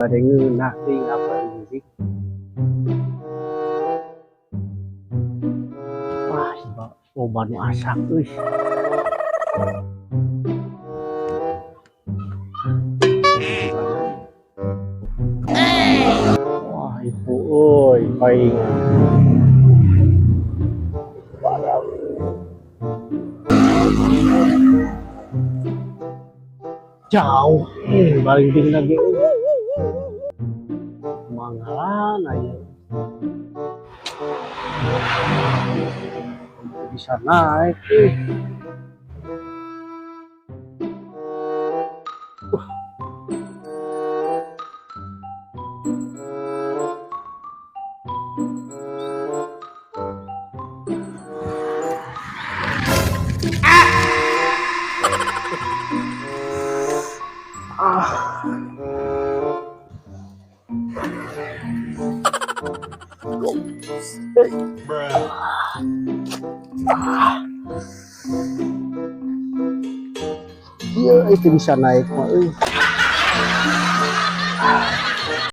Bade ngeunah teuing apa anjing. Wah, loba nu asak euy. Wah, ibu euy, paingan. Barang. Jauh, baling lagi. Mangalan aja. Bisa naik. Iya, itu bisa naik mah.